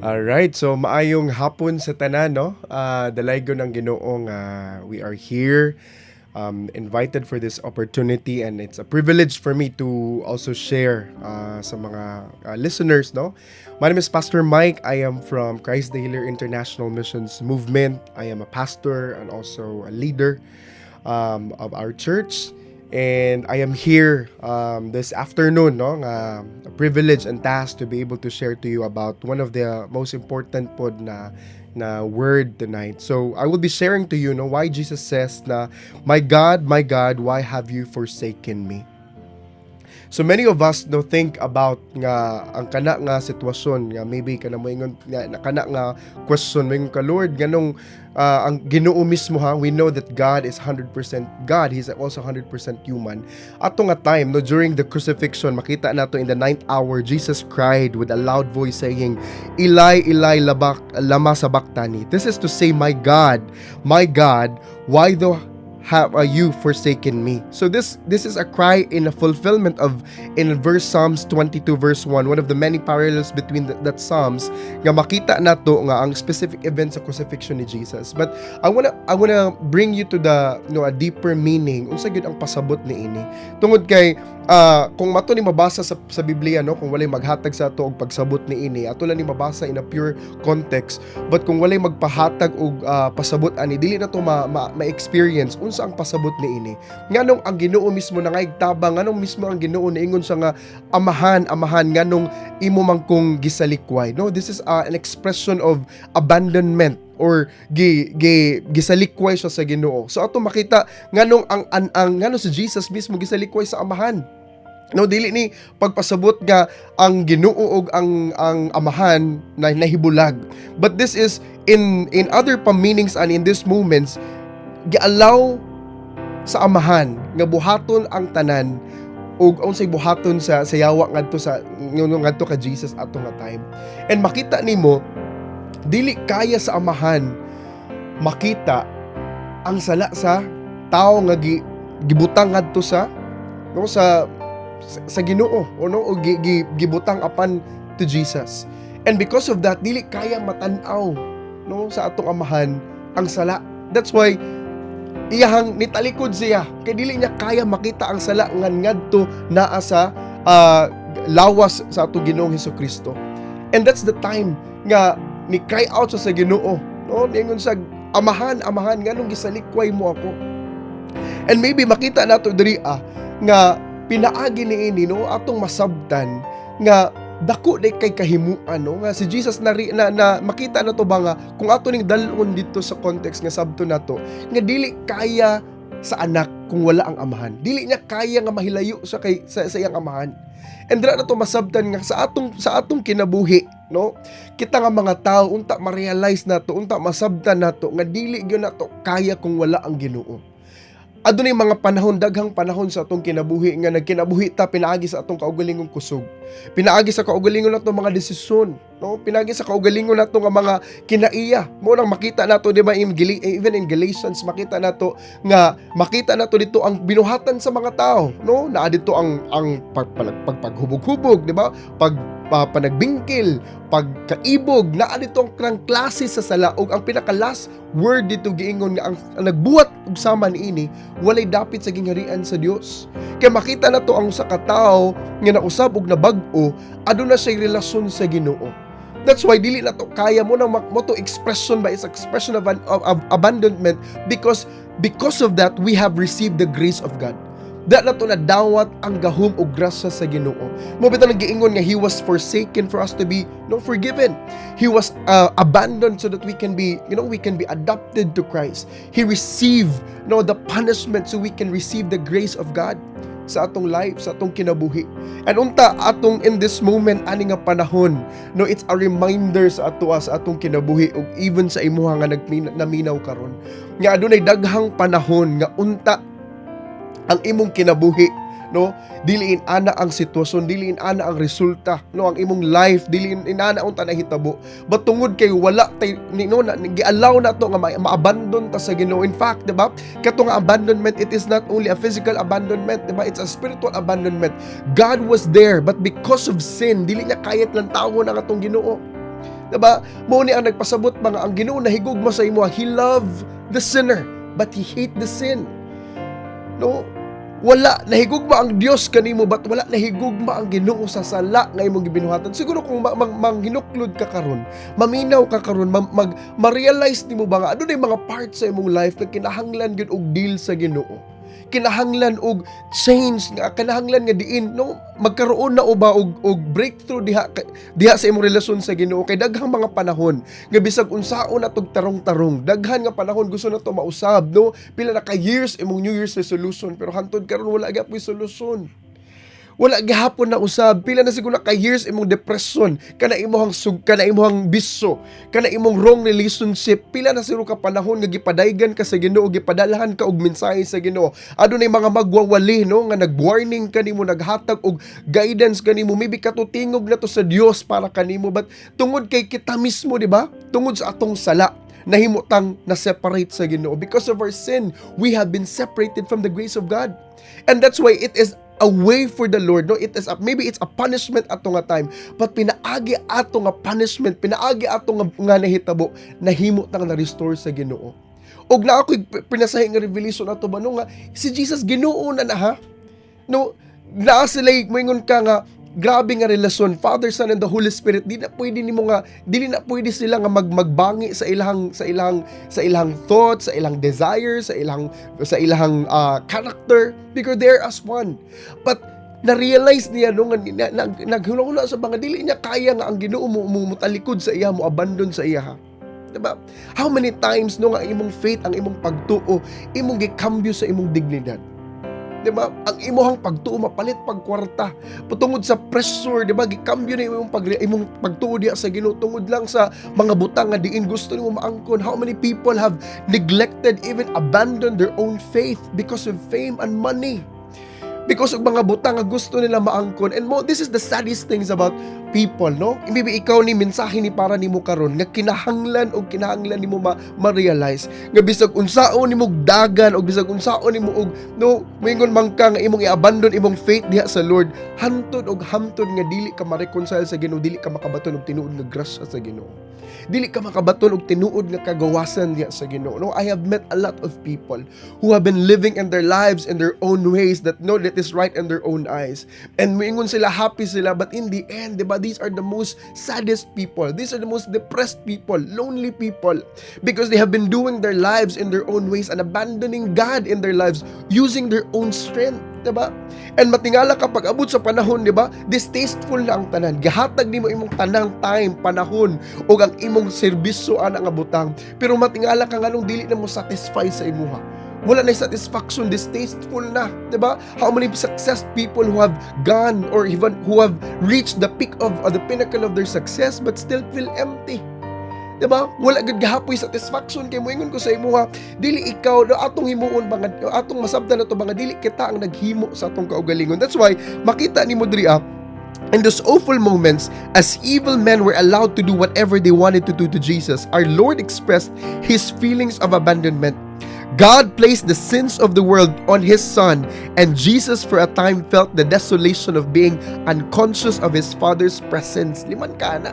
Alright, so maayong hapon sa tanan, no? Dalaygon ang Ginoo nga we are here invited for this opportunity, and it's a privilege for me to also share sa mga listeners, no? My name is Pastor Mike. I am from Christ the Healer International Missions Movement. I am a pastor and also a leader of our church. And I am here this afternoon, no, nga a privilege and task to be able to share to you about one of the most important pod na word tonight. So I will be sharing to you, no, why Jesus says na, "My God, my God, why have you forsaken me?" So many of us, no, think about nga ang kana nga sitwasyon nga maybe kana moingon nga na kana nga question, moingon ka, "Lord, nganong ang Ginoo mismo ha?" We know that God is 100% God. He's also 100% human. Ato nga time, no, during the crucifixion, makita nato in the ninth hour, Jesus cried with a loud voice, saying, "Eli, Eli, labak lama sabachthani?" This is to say, "My God, my God, why thou have you forsaken me?" So this is a cry in a fulfillment of in verse Psalms 22 verse 1, one of the many parallels between that Psalms nga makita nato nga ang specific event sa crucifixion ni Jesus. But I wanna bring you to the a deeper meaning, unsa gyud ang pasabot niini. Tungod kay kung mato ni mabasa sa Biblia, no, kung walay maghatag sa ato og pagsabot niini, ato lang ni mabasa in a pure context. But kung walay magpahatag og pasabot ani, dili na to ma-experience unsa ang pasabot niini. Nganong ang Ginoo mismo nangayog tabang? Nganong mismo ang Ginoo niingon siya nga, "Amahan, Amahan, nganong imo man kong gisalikway?" No, this is an expression of abandonment or gi, gi gisalikway siya sa Ginoo. So ato makita nganong ang nganong si Jesus mismo gisalikway sa Amahan. No, dili ni pagpasabot nga ang Ginoo ug ang Amahan na nahibulag. But this is in other pa meanings, and in these moments giallow sa Amahan nga buhaton ang tanan ug unsay buhaton sa yawa ngadto ka Jesus ato nga time. And makita nimo, dili kaya sa Amahan makita ang sala sa tao nga gibutang ngadto sa, no, sa Ginoo o no, o gibutang apan to Jesus. And because of that, dili kaya matan-aw, no, sa atong Amahan ang sala. That's why iyahang nitalikod siya, kay dili niya kaya makita ang sala nga ngadto naa sa lawas sa atong Ginoong Hesus Kristo. And that's the time nga ni cry out siya sa Ginoo, no? Ningon sa, "Amahan, Amahan, nganong gisalikway mo ako?" And maybe makita nato diri nga pinaagi niini, no, atong masabtan nga dako day kay kahimuan, no, nga si Jesus na makita na to ba nga kung ato ning dal-on dito sa context nga sabto nato nga dili kaya sa anak kung wala ang Amahan. Dili niya kaya nga mahilayo sa kay sa iyang Amahan. And dira na to masabtan nga sa atong kinabuhi, no, kita nga mga tao, unta ma-realize nato, unta masabtan nato nga dili gyud nato kaya kung wala ang Ginoo. Adunay mga panahon, daghang panahon sa atong kinabuhi nga nagkinabuhi ta pinaagi sa atong kaugalingong kusog. Pinaagi sa kaugalingon nato mga desisyon, no? Pinaagi sa kaugalingon nato nga mga kinaiya. Mo nang makita nato, di ba, even in Galatians, makita nato nga makita nato dito ang binuhatan sa mga tao, no? Naa dito ang pagpaghubog-hubog, di ba? Panagbingkil, pagkaibog, naa dito ang kanang klase sa sala, ug ang pinaka last word dito giingon nga ang nagbuhat og sama niini walay dapit sa gingharian sa Dios. Kay makita nato ang usa ka tawo nga nausab og nabag-o, aduna siya relasyon sa Ginoo. That's why dili na to kaya mo nang mo to expression ba is expression of abandonment, because of that we have received the grace of God. Da na to nadawat ang gahom o grasya sa Ginoo. Mo bitaw nang giingon nga he was forsaken for us to be, no, forgiven. He was abandoned so that we can be you know we can be adopted to Christ. He received, no, the punishment so we can receive the grace of God sa atong life, sa atong kinabuhi. And unta atong in this moment ani nga panahon, no, it's a reminder sa ato sa atong kinabuhi ug even sa imuha nga naminaw karon nga adunay daghang panahon nga unta ang imong kinabuhi, no, dili in-ana ang sitwasyon, dili in-ana ang resulta, no, ang imong life dili in-ana unta nahitabo, but tungod kay wala tay ni, no, na, gi-allow na to nga ma-abandon ta sa Ginoo. In fact, di ba, kato nga abandonment, it is not only a physical abandonment, di ba? It's a spiritual abandonment. God was there, but because of sin, dili niya kayat lang tawo na atong Ginoo. Diba? Mao ni ang nagpasabot mga ang Ginoo nahigugma sa imo. He love the sinner, but He hate the sin. No? Wala nahigugma ang Dios kanimo, but wala nahigugma ang Ginoo sa sala nga imong gibinuhatan. Siguro kung manghinuklod ka karon, maminaw ka karon, mag ma-realize nimo ba nga adunay mga parts sa imong life nga kinahanglan gyud og deal sa Ginoo? Kinahanglan og change, nga kinahanglan nga diin, no, magkaroon na o ba og breakthrough diha sa imong relasyon sa Ginoo, kay daghang mga panahon nga bisag unsaon na tog tarong-tarong, daghan nga panahon gusto na to mausab, no? Pila na ka years imong New Year's resolution, pero hantod karon wala gyapon solusyon, wala gihapon na usab. Pila na siguro ka years imong depression, kana imong sug, kana imong bisyo, kana imong wrong relationship. Pila na siguro ka panahon nga gipadaygan ka sa Ginoo, gipadalhan ka og mensahe sa Ginoo. Adunay mga magwawali, no, nga nag-warning kanimo, naghatag og guidance kanimo. Maybe katutingog na to sa Dios para kanimo, but tungod kay kita mismo, di ba? Tungod sa atong sala, nahimo tang na-separate sa Ginoo. Because of our sin, we have been separated from the grace of God. And that's why it is a way for the Lord, no? It is a, maybe it's a punishment ato nga time, but pinaagi ato nga punishment, pinaagi ato nga nahitabo, nahimo tang na-restore sa Ginoo. Og naa ako'y pinasahi nga revelation ato ba, no, nga si Jesus, Ginoo na na, ha, no? Naa sila, moingon ka nga grabe nga relasyon, Father, Son and the Holy Spirit. Di na pwede nimo nga dili na pwede sila nga magbangi sa ilang thoughts, sa ilang desires, sa ilang character, because they're as one. But na-realize niya, no, nga naghuna-huna sa mga dili niya kaya nga ang Ginoo mo mutalikod sa iya, mo abandon sa iya, ha. Diba? How many times, no, nga ang imong faith, ang imong pagtuo, imong gikambyo sa imong dignidad? Di ba? Ang imuhang pagtuo mapalit pag kwarta. Tungod sa pressure, di ba? Gikambyo na imong pagtuo diha sa Ginoo tungod lang sa mga butang nga diin gusto nimo maangkon. How many people have neglected, even abandoned their own faith because of fame and money? Because of mga butang nga gusto nila maangkon. And mo, this is the saddest things about people, no? Maybe ikaw ni mensahe ni para nimo karon nga kinahanglan og kinahanglan nimo ma-realize nga bisag unsaon nimo og dagan og bisag unsaon nimo og, no, moingon man ka nga imong i-abandon imong faith diha sa Lord, hantod og hamtod nga dili ka ma-reconcile sa Ginoo, dili ka makabaton og tinuod nga grasya sa Ginoo, dili ka makabaton og tinuod nga kagawasan diha sa Ginoo, no? I have met a lot of people who have been living in their lives in their own ways that know that is right in their own eyes, and moingon sila happy sila, but in the end, diba, these are the most saddest people, these are the most depressed people, lonely people, because they have been doing their lives in their own ways and abandoning God in their lives, using their own strength, diba? And matingala kapag abot sa panahon, diba, distasteful na ang tanan. Gihatag nimo imong tanang time, panahon ug ang imong serbisyo ana nga butang, pero matingala ka nganong dili na mo satisfy sa imuha. Wala na satisfaction, distasteful na, 'di ba? How many success people who have gone or even who have reached the peak of or the pinnacle of their success but still feel empty? 'Di ba? Wala gud gahapoy satisfaction, kay moingon ko sa imuha, dili ikaw, no, atong himuon ba nga atong masabtan nato ba nga dili kita ang naghimo sa atong kaugalingon. That's why makita nimo diri, in those awful moments, as evil men were allowed to do whatever they wanted to do to Jesus, our Lord expressed His feelings of abandonment. God placed the sins of the world on His Son, and Jesus for a time felt the desolation of being unconscious of His Father's presence. Liman ka na.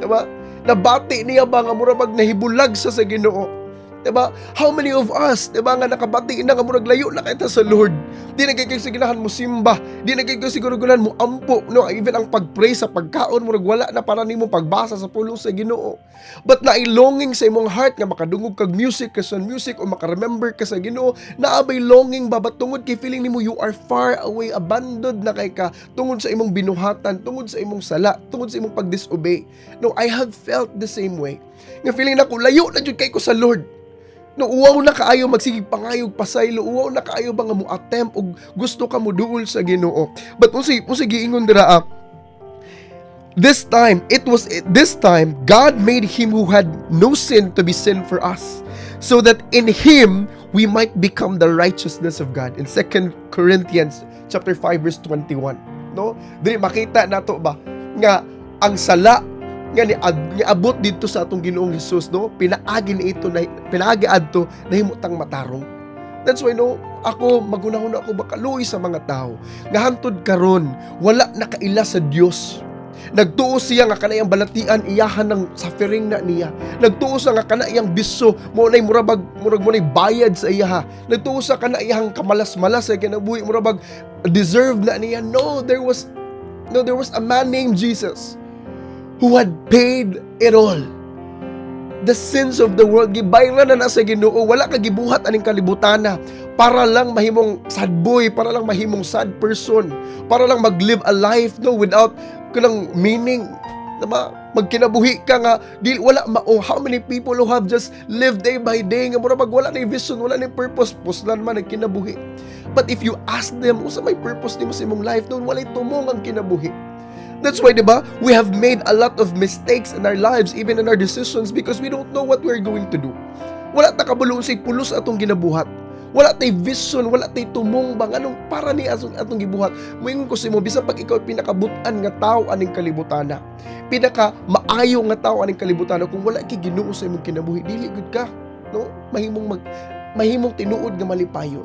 Diba? Nabati niya ba nga mura bag nahibulag siya sa Ginoo? Diba? How many of us, diba, nga nakabati na nga murag layo na kita sa Lord? Di na kay siguro mo simba, di na kay siguro ganahan mo ampo, no? Even ang pag-pray sa pagkaon, murag wala na para nimo pagbasa sa pulong sa Ginoo. But naay longing sa imong heart nga makadungog kag music, Christian music, o maka-remember ka sa Ginoo, naa bay longing ba, but tungod kay feeling nimo you are far away, abandoned na kay ka tungod sa imong binuhatan, tungod sa imong sala, tungod sa imong pag-disobey. No, I have felt the same way. Nga feeling nako layo na jud kay ko sa Lord. No, uwaw na kaayo magsigig pangayog pasaylo, uwaw na kaayo ba nga mo attempt og gusto ka mo duol sa Ginoo. But unsay giingon dira, this time God made Him who had no sin to be sin for us, so that in Him we might become the righteousness of God, in 2 Corinthians chapter 5 verse 21, no? Diri makita nato ba nga ang sala nga niabot dito sa atong Ginoong Hesus, no, pinaagi ni ito na pinaagi adto nahimutang matarong. That's why, no, ako magunahon ako bakaluoy sa mga tao nga hantod karon wala nakaila sa Dios. Nagtuo siya nga kanang balatian, iyahan ng suffering na niya. Nagtuo siya nga kana iyang bisyo mo nay murabag murag mo nay bayad sa iyaha. Nagtuo siya kana iyang kamalas-malas sa kinabuhi, murabag deserve na niya. No, there was no there was a man named Jesus who had paid it all. The sins of the world, gibayran na na sa Ginoo. Wala ka gibuhat aning kalibutana para lang mahimong sad boy, para lang mahimong sad person, para lang mag-live a life, no, without kanang meaning, diba? Magkinabuhi ka nga di wala mao. How many people who have just lived day by day nga mura mag wala na vision, wala na purpose, puslan man ang kinabuhi? But if you ask them unsa may purpose nimo sa imong life, no, walay tumong ang kinabuhi. That's why, di ba, we have made a lot of mistakes in our lives, even in our decisions, because we don't know what we're going to do. Wala ta kabalo unsay pulos atong ginabuhat. Wala tay vision, wala tay tumong ba nganong para ni atong gibuhat. Moingon ko sa imo, bisan pag ikaw pinakabutan nga tao aning kalibutana, pinaka maayo nga tao aning kalibutana, kung wala kay Ginoo sa imong kinabuhi, dili gud ka, no, mahimong tinuod nga malipayon.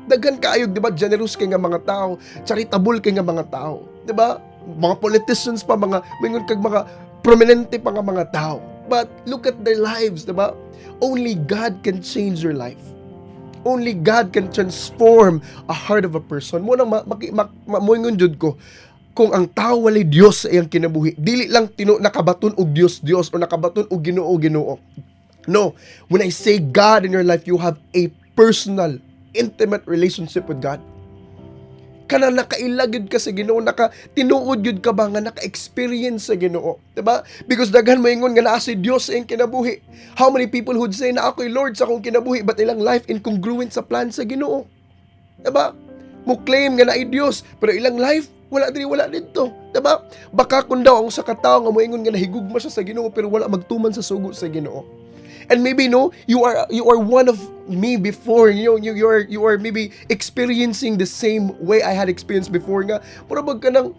Daghan kaayo, di ba, generous kay nga mga tao, charitable kay nga mga tao, di ba? Mga politicians pa, mga mingon kag mga prominente pa nga mga tao. But look at their lives, di ba? Only God can change your life. Only God can transform a heart of a person. Mo nang moingon jud ko, kung ang tao walay Dios sa iyang kinabuhi, dili lang tino nakabaton og Dios Dios o nakabaton og Ginoo Ginoo. No, when I say God in your life, you have a personal, intimate relationship with God. Kana nakaila gyud ka sa Ginoo, naka tinuod gyud ka ba nga naka-experience sa Ginoo, diba? Because daghan moingon nga naa si Dios sa iyang kinabuhi. How many people would say na ako'y Lord sa akong kinabuhi, but ilang life incongruent sa plan sa Ginoo? Diba? Mo claim nga naay Dios, pero ilang life wala diri, wala didto, diba? Baka kun daw ang sa katawo nga moingon nga nahigugma siya sa Ginoo pero wala magtuman sa sugo sa Ginoo. And maybe, no, you are one of me before, you are maybe experiencing the same way I had experienced before nga mura bag kanang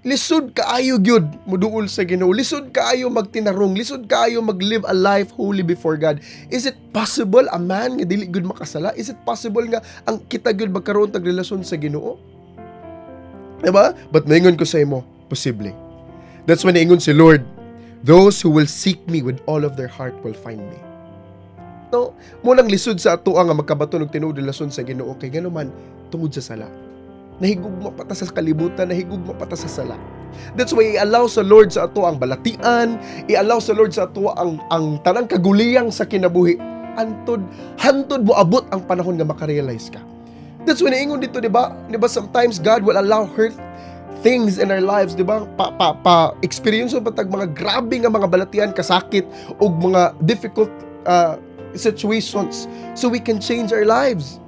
lisod kaayo gyud muduol sa Ginoo, lisod kaayo magtinarong, lisod kaayo mag-live a life holy before God. Is it possible a man nga dili gyud makasala? Is it possible nga ang kita gyud magkaroon tag relasyon sa Ginoo? Diba? But maingon ko sa imo, posible. That's when ingon si Lord, "Those who will seek me with all of their heart will find me." No, mo nang lisod sa ato nga magkabaton og tinuod relasyon sa Ginoo kay ngano man tungod sa sala. Nahigugma pa ta sa kalibutan, nahigugma pa ta sa sala. That's why i-allow sa Lord sa ato ang balatian, i-allow sa Lord sa ato ang tanang kaguliyang sa kinabuhi. Antod hantod mo abot ang panahon nga makarealize ka. That's when ingon dito, di ba? Di ba sometimes God will allow hurt things in our lives, di ba? Pa, pa, pa experience pa tag mga grabe nga mga balatian, kasakit ug mga difficult situations so we can change our lives.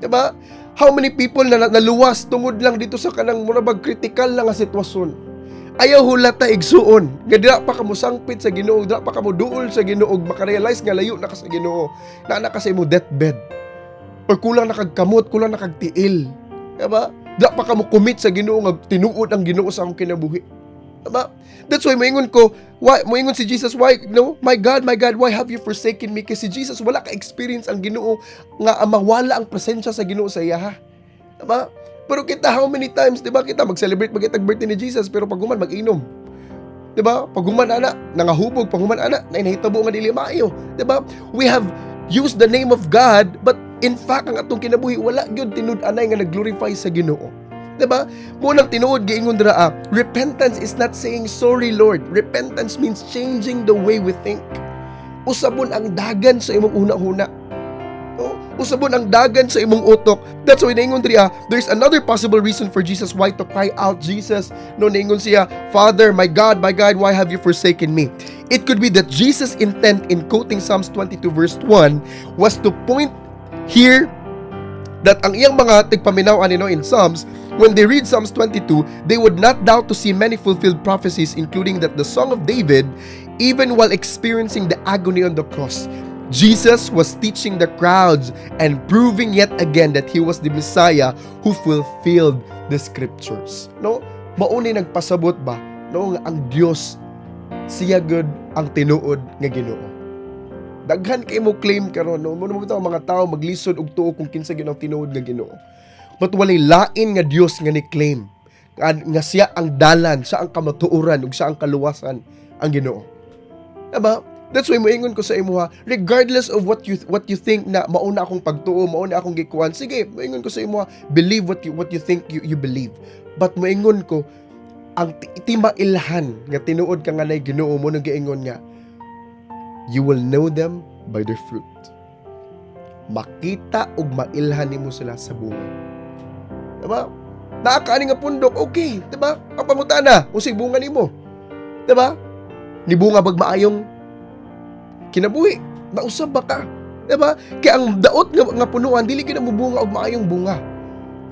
Di ba? How many people na naluwas tungod lang dito sa kanang murabag critical lang nga sitwasyon? Ayaw hulata, igsuon. Nga dira pa ka mosangpit sa Ginoo, dira pa ka mo duol sa Ginoo, makarealize nga layo na ka sa Ginoo. Naa na ka sa imong deathbed. Or kulang na kag kamot, kulang na kag tiil. Diba? Dira pa ka mo commit sa Ginoo nga tinuod ang Ginoo sa akong kinabuhi. Diba? That's why moingon ko, why moingon si Jesus, "Why, no, my God, my God, why have you forsaken me?" Kasi si Jesus wala ka experience ang Ginoo nga mawala ang presensya sa Ginoo sa iya, ha. Diba? Pero kita, how many times, 'di ba, kita mag-celebrate magitag birthday ni Jesus, pero pag human mag-inom. 'Di ba? Pag human ana, nangahubog, pag human ana, na nahitabo nga dili maayo, 'di ba? We have used the name of God, but in fact ang atong kinabuhi wala gyud tinud-anay nga nag-glorify sa Ginoo. 'Di ba? Mo nang tinuod giingon dira, repentance is not saying, "Sorry, Lord." Repentance means changing the way we think. Usabon ang dagan sa imong una-huna. No? Usabon ang dagan sa imong utok. That's why naingon diri, there's another possible reason for Jesus why to cry out, Jesus, no, naingon siya, "Father, my God, my God, why have you forsaken me?" It could be that Jesus' intent in quoting Psalms 22 verse 1 was to point here that ang iyang mga tigpaminaw ani, no, in Psalms, when they read Psalms 22, they would not doubt to see many fulfilled prophecies, including that the Song of David. Even while experiencing the agony on the cross, Jesus was teaching the crowds and proving yet again that he was the Messiah who fulfilled the scriptures, no? Mauni nagpasabot ba, no, nga ang Dios siya gud ang tinuod nga Ginoo. Daghan kay mo claim karon, no? Mo mo ang mga tao maglisod og tuo kung kinsa gyud ang tinuod nga Ginoo. But walay lain nga Dios nga ni claim Nga siya ang dalan, siya ang kamatuoran ug siya ang kaluwasan, ang Ginoo. Diba? That's why moingon ko sa imuha, regardless of what you think na mauna akong pagtuo, mauna akong gikuan, sige, moingon ko sa imuha, believe what you think you believe. But moingon ko, ang timailhan nga tinuod ka nga nay Ginoo mo nang giingon nga you will know them by their fruit. Makita ug mailhan nimo sila sa bunga. Diba? Naa ka ani nga pundok, okay, diba? Ang pangutana, unsay bunga nimo? Diba? Nibunga bag maayong kinabuhi? Nausab ba ka? Diba? Kaya ang daot nga punuan dili gyud na mobunga og maayong bunga.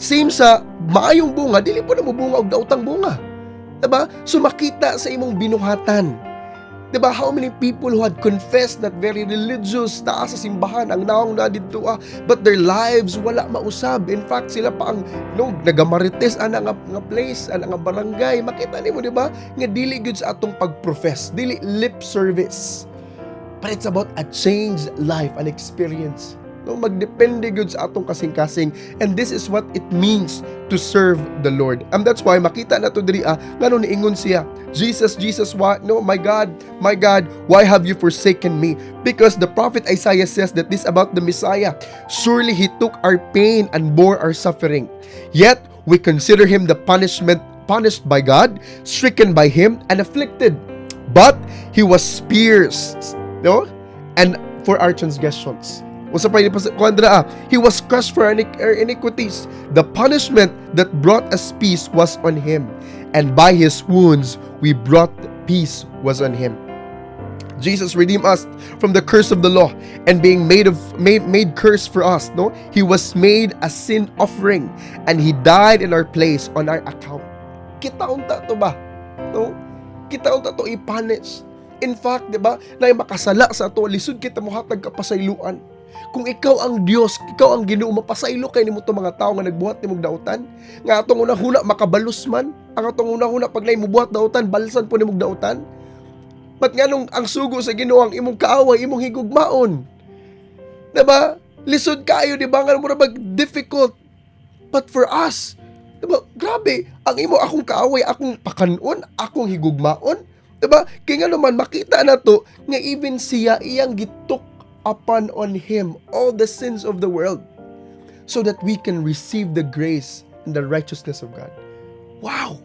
Same sa maayong bunga, dili po na mobunga og daotang bunga. Diba? So makita sa imong binuhatan. Diba? How many people who had confessed that very religious, naa sa simbahan, ang naong na didto ah, but their lives wala mausab. In fact, sila pa ang no, nagamarites ana nga place, ana nga barangay. Makita nimo, di ba? Nga dili gyud sa atong pag-profess, dili lip service. But it's about a changed life, an experience. No, magdepende gyud sa atong kasing-kasing, and this is what it means to serve the Lord. And that's why makita na to diri ah, ngano niingon siya, "Jesus, Jesus, why, no, my God, my God, why have you forsaken me?" Because the prophet Isaiah says that this about the Messiah. "Surely he took our pain and bore our suffering. Yet we consider him the punishment punished by God, stricken by him and afflicted. But he was pierced, no? And for our transgressions." Unsa pa yung kuan ah, "He was crushed for our iniquities. The punishment that brought us peace was on him, and by his wounds we brought peace was on him." Jesus redeemed us from the curse of the law and being made curse for us, no? He was made a sin offering and he died in our place on our account. Kita unta to ba? No? Kita unta to i-punish. In fact, di ba, na makasala sa ato, lisod kita mohatag kapasayloan. Kung ikaw ang Dios, ikaw ang Ginoo, mapasaylo kay nimo to mga tao nga nagbuhat nimong dautan. Nga atong unang-huna makabalos man, ang atong unang-huna pag nay mubuhat dautan, balsan po nimong dautan. But nganong ang sugo sa Ginoo, ang imong kaaway imong higugmaon? Diba? Lisod kayo, di ba? Nga mura bag difficult. But for us, diba? Grabe, ang imo akong kaaway, akong pakanon, akong higugmaon. Diba? Kaya nga naman makita na to nga even siya iyang gi-took upon on him all the sins of the world so that we can receive the grace and the righteousness of God. Wow!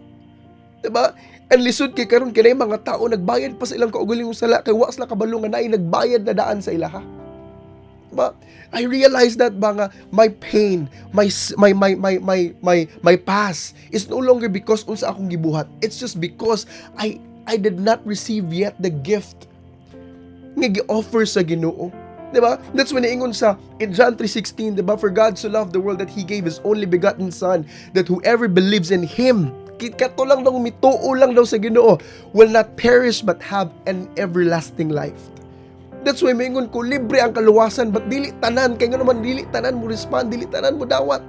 Diba? And lisod kay karon kay mga tao nagbayad pa sa ilang kaugalingong sala kay wa sila kabalo nga naay nagbayad na daan sa ilaha. Diba? I realized that ba nga my pain, my s- my my my my my my past is no longer because unsa akong gibuhat. It's just because I did not receive yet the gift nga gi-offer sa Ginoo. Diba? That's when niingon sa in John 3:16, diba? "For God so loved the world that he gave his only begotten son, that whoever believes in him," kato lang daw mituo lang daw sa Ginoo, "will not perish but have an everlasting life." That's why maingon ko libre ang kaluwasan, but dili tanan kay ngano man dili tanan mo respond, dili tanan mo dawat.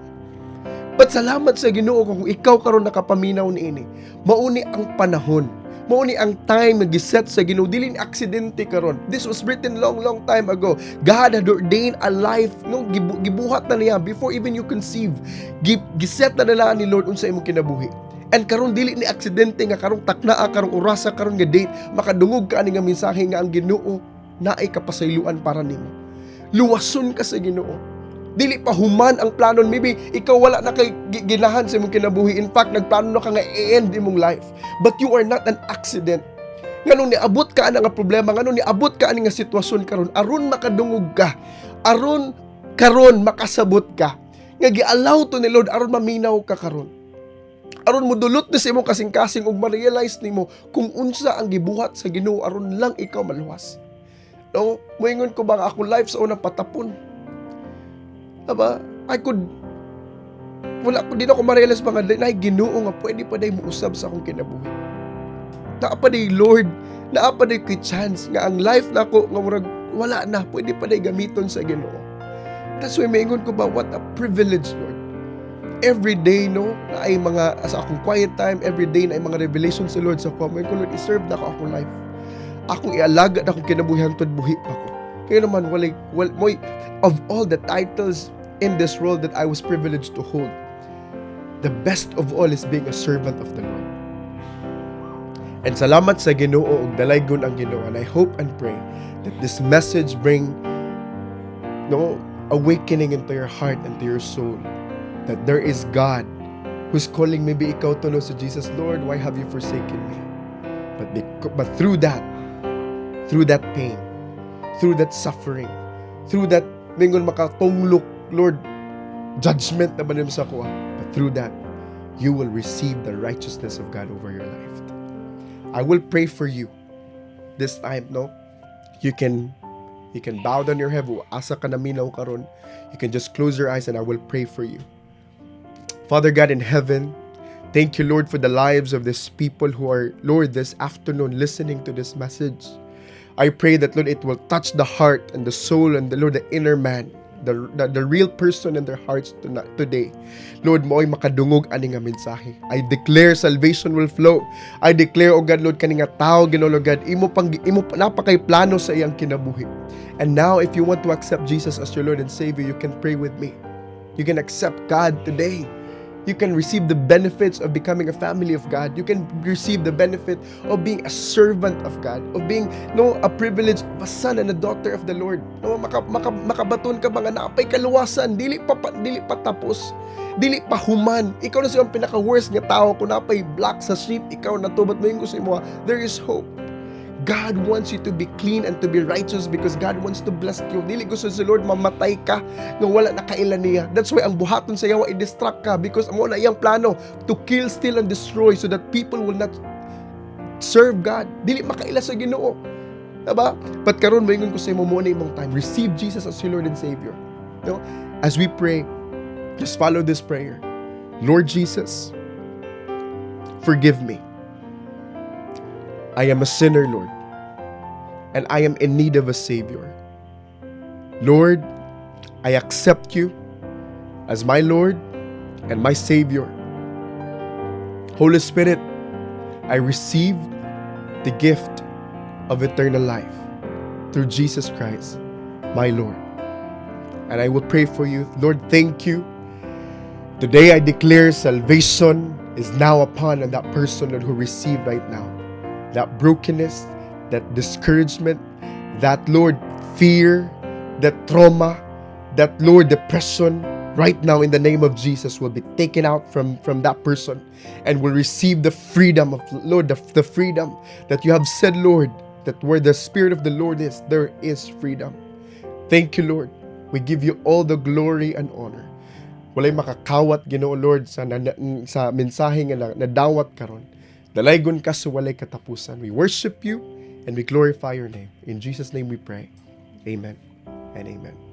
But salamat sa Ginoo kung ikaw karon nakapaminaw niini. Mauni ang panahon. Mauni ang time nga giset sa Ginoo, dili ni aksidente karon. This was written long, long time ago. God had ordained a life, no, gibuhat na niya before even you conceive. Giset na nila ni Lord unsa imong kinabuhi. And karon dili ni aksidente nga karong taknaa, karong orasa, karon nga date makadungog ka ani nga mensahe nga ang Ginoo naay kapasayloan para nimo. Luwason ka sa Ginoo. Dili pa human ang plano. Maybe ikaw wala na kay ginahan sa imong kinabuhi. In fact, nagplano na ka nga i-end imong life. But you are not an accident. Nganong niabot ka ana nga problema, nganong niabot ka ani nga sitwasyon karon, aron makadungog ka, aron karon makasabot ka. Nga gi-allow to ni Lord aron maminaw ka karon. Aron modulot ni sa imong kasing-kasing ug ma-realize nimo kung unsa ang gibuhat sa Ginoo aron lang ikaw maluwas. No, moingon ko ba nga ako life sa una patapon. Aba, I could wala ko din ako ma-realize ba nga naay Ginoo nga pwede pa day mousab sa akong kinabuhi. Naa pa day Lord, naa pa day ko'y chance nga ang life nako nga murag wala na, pwede pa day gamiton sa Ginoo. That's why maingon ko ba, what a privilege, Lord. Every day, no, na ay mga, sa akong quiet time, every day na ay mga revelation sa Lord sa ko, maingon ko, "Lord, i-serve na ko akong life. Akong ialaga na akong kinabuhi hangtod buhi pa ko." Kaya naman, walay, wal, moy, of all the titles in this world that I was privileged to hold, the The best of all is being a servant of the Lord. And salamat sa Ginoo ug dalaygon ang Ginoo. And I hope and pray that this message bring, no, awakening into your heart and to your soul that there is God who's calling. Maybe ikaw to, no, sa Jesus, "Lord, why have you forsaken me?" But through that pain, through that suffering, through that mingon makatunglok, "Lord, judgment na ba nimo sa akoa?" But through that, you will receive the righteousness of God over your life. I will pray for you this time, no? You can bow down your head. Asa ka naminaw karon. You can just close your eyes and I will pray for you. Father God in heaven, thank you, Lord, for the lives of these people who are, Lord, this afternoon listening to this message. I pray that, Lord, it will touch the heart and the soul and the Lord, the inner man, the real person in their hearts today. Lord, mao'y makadungog ani nga mensahe. I declare salvation will flow. I declare, O God, Lord, kani nga tao, Ginoo, Lord God, imo pang imo napakay plano sa iyang kinabuhi. And now, if you want to accept Jesus as your Lord and Savior, you can pray with me. You can accept God today. You can receive the benefits of becoming a family of God. You can receive the benefit of being a servant of God, of being, no, a privilege of a son and a daughter of the Lord. No, makabaton ka ba nga napay kaluwasan, dili pa tapos, dili pa human. Ikaw na siya ang pinaka-worst nga tao kung napay black sa sheep, ikaw na to, but moingon ko sa imo, there is hope. God wants you to be clean and to be righteous because God wants to bless you. Dili gusto si Lord mamatay ka nga wala na kaila niya. That's why ang buhaton sa yawa, i-distract ka because amo na iyang plano to kill, steal, and destroy so that people will not serve God. Dili makaila sa Ginoo. Diba? But karon moingon ko sa imo, mo na imong time. Receive Jesus as your Lord and Savior. No? As we pray, just follow this prayer. Lord Jesus, forgive me. I am a sinner, Lord, and I am in need of a Savior. Lord, I accept you as my Lord and my Savior. Holy Spirit, I receive the gift of eternal life through Jesus Christ, my Lord. And I will pray for you. Lord, thank you. Today I declare salvation is now upon that person, Lord, who received right now. That brokenness, that discouragement, that, Lord, fear, that trauma, that, Lord, depression, right now in the name of Jesus will be taken out from that person and will receive the freedom of Lord, the freedom that you have said, Lord, that where the Spirit of the Lord is, there is freedom. Thank you, Lord. We give you all the glory and honor. Walay makakawat, Ginoo Lord, sa mensahe nga nadawat karon. Dalaygon ka sa walay katapusan. We worship you and we glorify your name. In Jesus' name we pray. Amen and amen.